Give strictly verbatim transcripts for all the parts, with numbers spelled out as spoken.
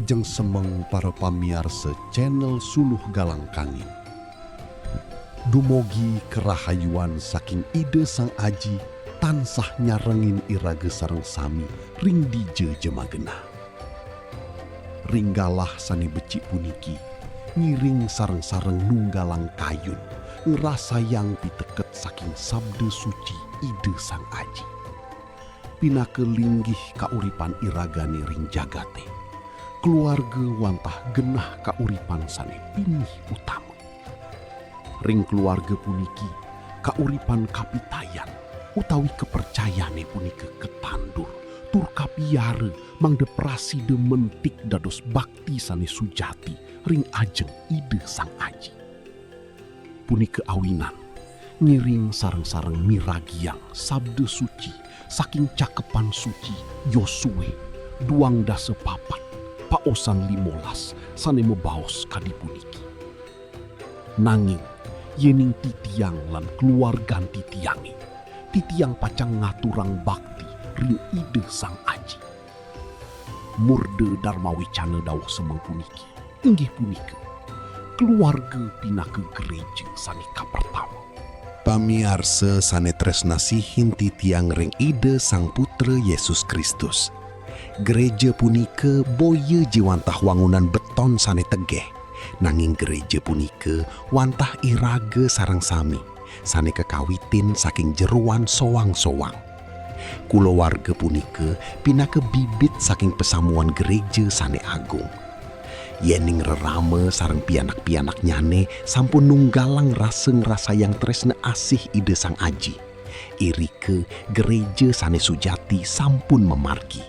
Jeng semeng para pamiarsa channel Suluh Galang Kangin. Dumogi kerahayuan saking Ida Sang Aji tansah nyarengin iraga sareng sami ring dija jemah genah. Ring galah sane becik puniki, ngiring sareng-sareng nunggalang kayun, ngrasayang piteket saking sabda suci Ida Sang Aji. Pinaka linggih kauripan iragane ring jagate, keluarga wantah genah kauripan sane pinih utama. Ring keluarga puniki, kauripan kapitayan utawi kapercayane punika katandur tur kapiara mangda prasida mentik dados bakti sane sujati ring ajeng Ida Sang Aji. Punika awinan, ngiring sareng-sareng miragiang sabda suci saking Cakepan Suci Yosue duang dasa papat, paosan limolas, sane mabaos kadi puniki. Nanging, yening titiang lan kaluargan titiange, titiang pacang ngaturang bakti ring Ida Sang Aji. Murda Darmawicana dawuh semeng puniki, inggih punika, keluarga pinaka gereja sane kapertama. Pamiarsa sane tresnasihin titiang ring Ida Sang Putra Yesus Kristus. Gereja punika boya ji wantah wangunan beton sane tegeh, nanging gereja punika wantah iraga sareng sami, sane kakawitin saking jeroan soang-soang. Kulawarga punika pinaka bibit saking pasamuan gereja sane agung. Yening rerama sareng pianak-pianaknyane sampun nunggalang rasa ngrasayang tresna asih Ida Sang Aji, irika gereja sane sujati sampun mamargi.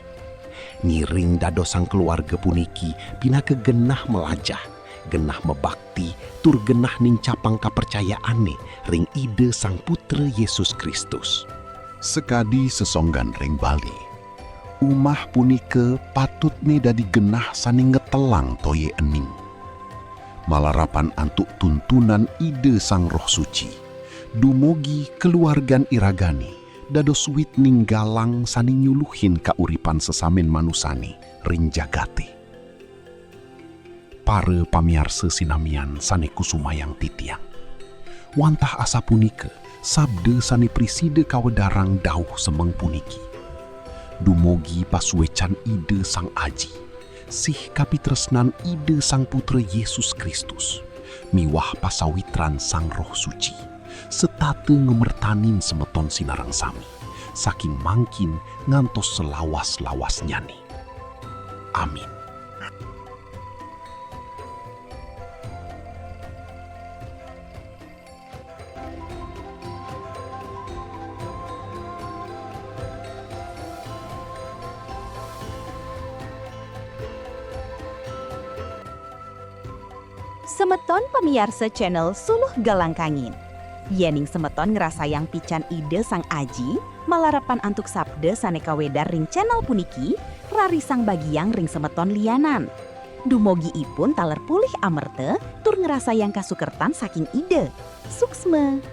Ngiring dadosang keluarga puniki pinaka genah malajah, genah mabakti, tur genah nincapang kapercayaane ring Ida Sang Putra Yesus Kristus. Sakadi sesonggan ring Bali, umah punika patutne dadi genah sane ngetelang toya ening. Malarapan antuk tuntunan Ida Sang Roh Suci, dumugi kaluargan iragane dados wit ninggalang sane nyuluhin kauripan sesamin manusane ring jagate. Para pamiarsa sinamian sane kusumayang titiang. Wantah asapunika, sabda sane prisida kawedarang dawuh semeng puniki. Dumugi pasuecan Ida Sang Aji, sih kapitresnan Ida Sang Putra Yesus Kristus, miwah pasawitran Sang Roh Suci, setata ngamertanin semeton sinareng sami, saking mangkin ngantos selawas-lawasnyane. Amin. Semeton pamiarsa channel Suluh Galang Kangin. Yening semeton ngrasayang pican Ida Sang Aji, malarapan antuk sabda sane kawedar ring channel puniki, rarisang bagiang ring semeton lianan. Dumugi ipun taler polih amerta tur ngrasayang kasukertan saking Ida. Suksma.